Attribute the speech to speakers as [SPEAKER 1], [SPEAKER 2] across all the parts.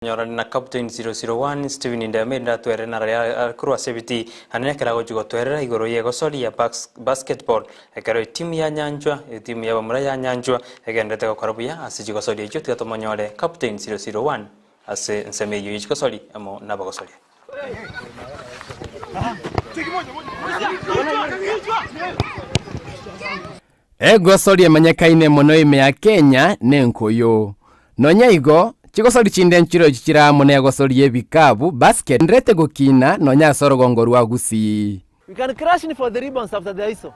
[SPEAKER 1] Nyorane na Captain 001 Stephen Ndemo erinde atwerere narari are korwa ase ebitii anene ekero agochia gotwerera igoro y'egosori ya basketball ekero etimu ya Nyanchwa etimu y'abamura ya Nyanchwa egenderete gokora buya ase chigosori echio tiga tomonyore Captain 001 ase ensemo eyio ye chigosori amo nabagosoria.
[SPEAKER 2] Egosori emanyekaine mono ime ya Kenya nenkoyo. Nonya igo, chigosori chinde nchirochio chire amo negosori y'ebikabu, basket, nderete gokina nonya ase orogongo rwa Gusii.
[SPEAKER 3] We can crash in for the ribbons after the ISO.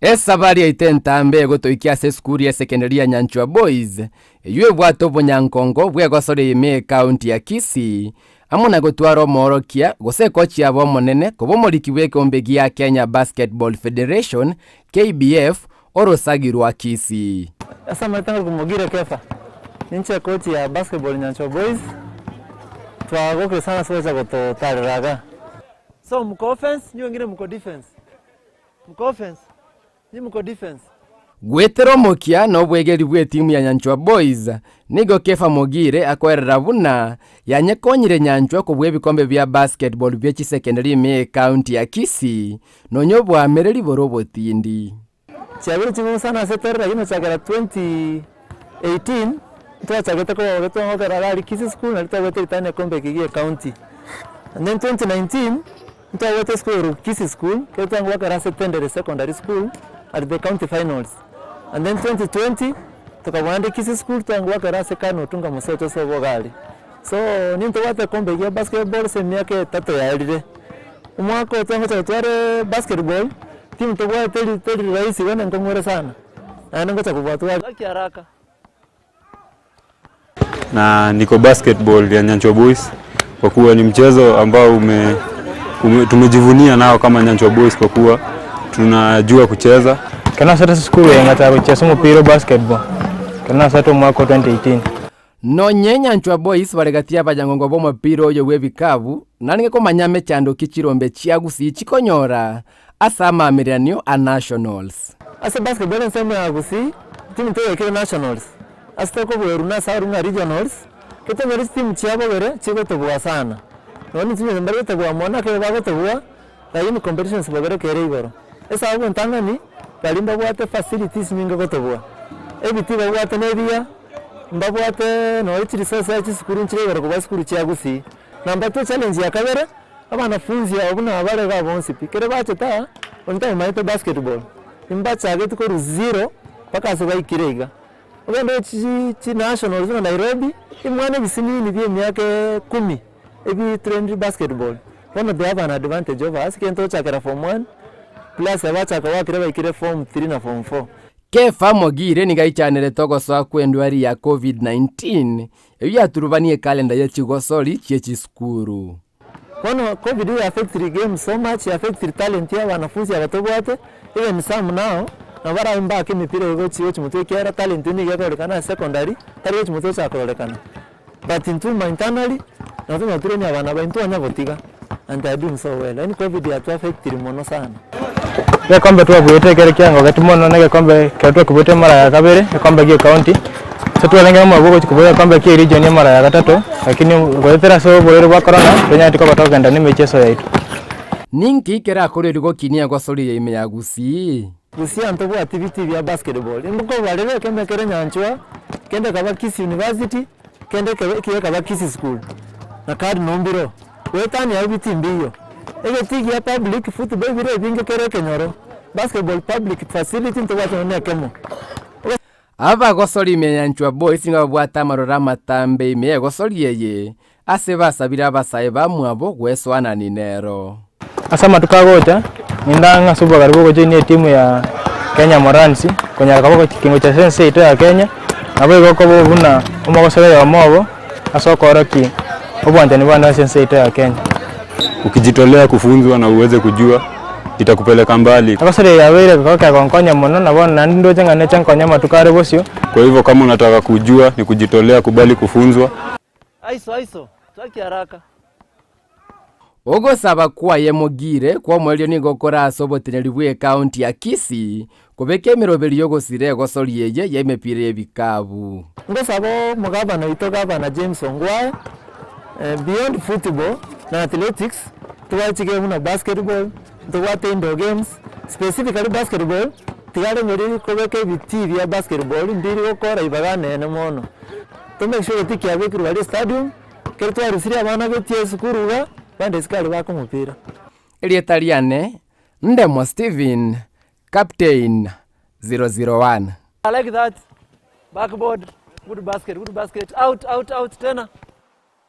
[SPEAKER 2] Esabari yaito entambe egotoikia ase esukuru y'esekendari ya Nyanchwa Boys, eyio ebwate obonyankongo bw'egosori ime y'ecounty ya Kisii, amo na gotwara omoorokia gose ekochi yabo omonene koba omoriki bw'ekeombe gia Kenya Basketball Federation, KBF, orosagi rwa Kisii.
[SPEAKER 3] Ase amaete ng'a Mogire Kefa, ninche coach ya basketball Nyanchwa Boys, twagokire sana ase gocha gototarera igaa. So mko offense, nyi wengine mko defense. Mko offense, nyi mko defense.
[SPEAKER 2] Goetera omokia na obwegeri bw'etimu ya Nyanchwa Boys, nigo Kefa Mogire akoerera buna yanyekonyire Nyanchwa kobua ebikombe bia basketball bie chisekendari ime y'ecounty ya Kisii nonya oboamereri bore obotindi.
[SPEAKER 3] Chiabire ching'usu sana ase tore lakini gochakera 2018 ntwachagete koba getwangokera iga aria Kisii school nario twabwate ritang'ani ekombe eke gie ecounty. And then 2019 ntwabwate esukuru ero Kisii school ekero twangokera ase Tendere secondary school at the county finals. And then 2020 tokabua naende Kisii school twangokera ase Kanu Otunga Mosocho ase obogari. So nintobwate ekombe eye ya basketball ase emiaka etato yaerire. Omwaka oyo twagocha gotwara basketball, timu tobwate teri teri rahisi igo nenkong'u ere sana, naende ngocha kobua tware. Gaki haraka.
[SPEAKER 4] Na niko basketball ya Nyanchwa Boys kwa kuwa ni mchezo ambao ume, ume, tumejivunia nao kama Nyanchwa Boys kwa kuwa tunajua kucheza.
[SPEAKER 5] Ekero nasete ase esukuru eye ngachaka gochesa omopira o basketball, ekero nasete omwaka o 2018.
[SPEAKER 2] Nonye Nyanchwa Boys bare gati y'abanyangongo b'omopira oyo bw'ebikabu, narenge komanya mechando ki chirombe chia Gusii chikonyora ase amaamereranio a Nationals.
[SPEAKER 3] Ase basketball ensemo ya Gusii, timu toyekire Nationals, ase tokoboerwa nase arue ng'a Regionals, getonyore chitimu chia bogere chigotobua sana. Nonya intwe mbare gotobua mono naki bagotobua, lakini competitions bogere kere igoro. Esababu entang'ani, baria mbabwate facilities nyinge gotobua, ebitii babwate nebiya, mbabwate nonya chiresource ase chisukuru nchire igoro kobua esukuru chia Gusii. Number two challenge ya kabere, abanafunzi aba buna bare igaa bonsi pi, ekero bachete aa, onye tamomanyete basketball, mbachageti korwa zero mpaka ase baikire iga. Ogende chi chinationals buna Nairobi, ebimwana ebisinini bia emiaka ekumi ebi trained basketball, bono they have an advantage over us, ekero togochakera form one, plus abachaka goakera baikire form three na form four.
[SPEAKER 2] Kefa Mogire nigo aichanerete ogosoa kw'endwari ya Covid-19 eyio yaturubanie ekalenda ye chigosori chie chisukuru.
[SPEAKER 3] Bono covid ya affectire game so much, ya affectire talent ya abanafunzi aba tobwate, even some now, nabo barabe mbake emepira eye gochi gochi motwe ekiagera talent nigo ekororekana ase secondary, tari gochi motwe gochaka kororekana. But intwe internally, nabo tonyara gotrain abana aba intwe onye gotiga and they are doing so well. Yaani covid yatuaffectire mono sana.
[SPEAKER 5] Egekombe twabuete ekere kiangogeti mono na egekombe ekero twakebuete mara ya kabere, egekombe gie county, so twarenge nomwabo gochia kobua egekombe kie region emara ya gatato, lakini goetera ase oborwaire bwa corona, tonyareti koba tokogenda na emicheso yaito.
[SPEAKER 2] Ninki kerakorerwe gokinia egosori ya ime ya Gusii?
[SPEAKER 3] Gusii ntobwati ebitii bia basketball, imbokobarere ekembe kere Nyanchwa, kende kaba Kisii University, kende ekebe ekiya kaba Kisii School, na Cardinal mbiroo. Goetania abwo ebitii mbiyo. Egetii gia public football bire ebinge kere ekenyoro, basketball public facility ntobwate nonya na ekemo.
[SPEAKER 2] Abagosori ime ya Nyanchwa Boys nigo babwate amaroro amatambe ime y'egosori eye, ase basabire abasae bamwabo gwesoanani nero.
[SPEAKER 5] Ase amatuko agocha, nindang'e ase obogare bwa ogojoinia etimu ya Kenya Morans, konyara koba gochi gocha ase ense yaito ya Kenya, nabo igo okoba buna omogosori oyomo obo, ase okoorokia obwanchani bwane ase ense yaito ya Kenya.
[SPEAKER 4] Ukijitolea kufunzwa na uweze kujua itakupeleka mbali.
[SPEAKER 5] Egosori eye yabeire egekorwa kegonkonya mono, na bono naende ndoche ng'a neche nkonye amatuko are bosio.
[SPEAKER 4] Kwa hivyo kama unataka kujua ni kujitolea kubali kufunzwa.
[SPEAKER 3] Aiso aiso, twaki haraka.
[SPEAKER 2] Ogosaba kwaye Mogire kw'omoerio nigo kore ase oboteneneri bw'ecounty ya Kisii. Kobeka emeroberi y'ogosira egosoria eye y'emepira y'ebikabu.
[SPEAKER 3] Ngosaba omogavana oito Gavana James Ongwae, beyond football na athletics, tobwate chigame buna basketball, ntobwate indoor games, specifically basketball, tiga arenge kobeka ebitii bia basketball mbiri gokora ibaga nene mono. To make sure geti kiabekirwe aria estadium, ekero twarusirie abana gochia esukuru iga, bande isiko aria baka omopira.
[SPEAKER 2] Erieta riane, Ndemo Stephen, Captain 001.
[SPEAKER 3] I like that. Backboard, good basket, good basket. Out, out, out, tena.